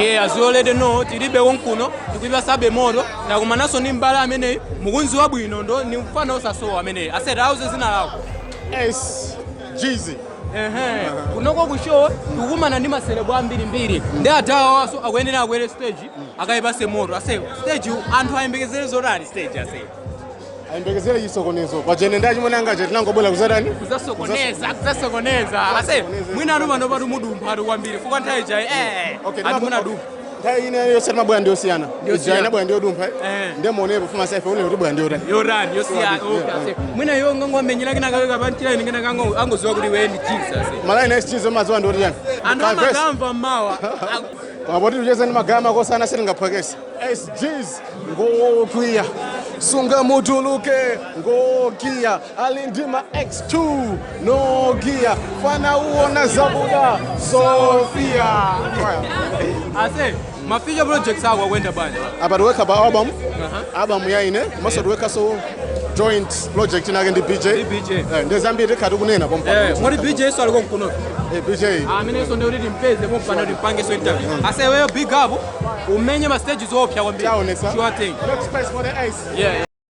Yeah, as you already know, tilibe wonkuno, tikuipasabe moto. Takumananso ndi mbale ameneyi, mukunziwa bwino, ndo ni mfano osasowa ameneyi. Asete, auze zina lako. S Jeezy. Ehe, kunoko ku show tikukumana ndi ma celeb ambirimbiri, ndi atawaso akuyenera akwere stage akayipase moto. Ase, stage anthu ayembekezere zotani stage, ase? Ayembekezere chisokonezo pachene ndi achimwene anga tinangobwera kuzatani? Kuzasokoneza, kuzasokoneza. Ase, mwina anu pano patu mudumpha atu kwambiri fuka nthawi jayi anthu munadumpha. Nthawi ine yonse timabwera ndiyosiyana. Ndiyosiyana. Ija inabwera ndiyodumpha. Eh. Ndiye performance ife une kuti ndiyotani. Yorani yosiyana. Okay, ase, mwina yo ngangowamenyera kina kaweka panchira ine kina kango angoziwa kuti we ndi Jesus, ase. Malaini S Jeezy madziwa ndiyoti chani? Anthu amazamva mmawa. Pamoti ticheze ndi magama kosana sitingaphwekese. S Jeezy ngokwiya, sunga mutuluke ngokiya, ali ndi ma X2 nogia, fana uona zabuda Sofia. Ase, ma future projects ako akwenda bwanji? Apa tiwekha pa album, album ya ine, komanso tiwekhaso joint project inake ndi BJ. Ndi BJ. Eh, ndi zambiri tikha tikunena pompano. Moti BJ so aliko mkuno? Eh, BJ. Amenenso ndi kuti timpeze pompano timpangeso interview. Ase, weyo big up, umenye ma stages opya kwambiri. Chaonesa. Sure thing. Make space for the ace. Yeah.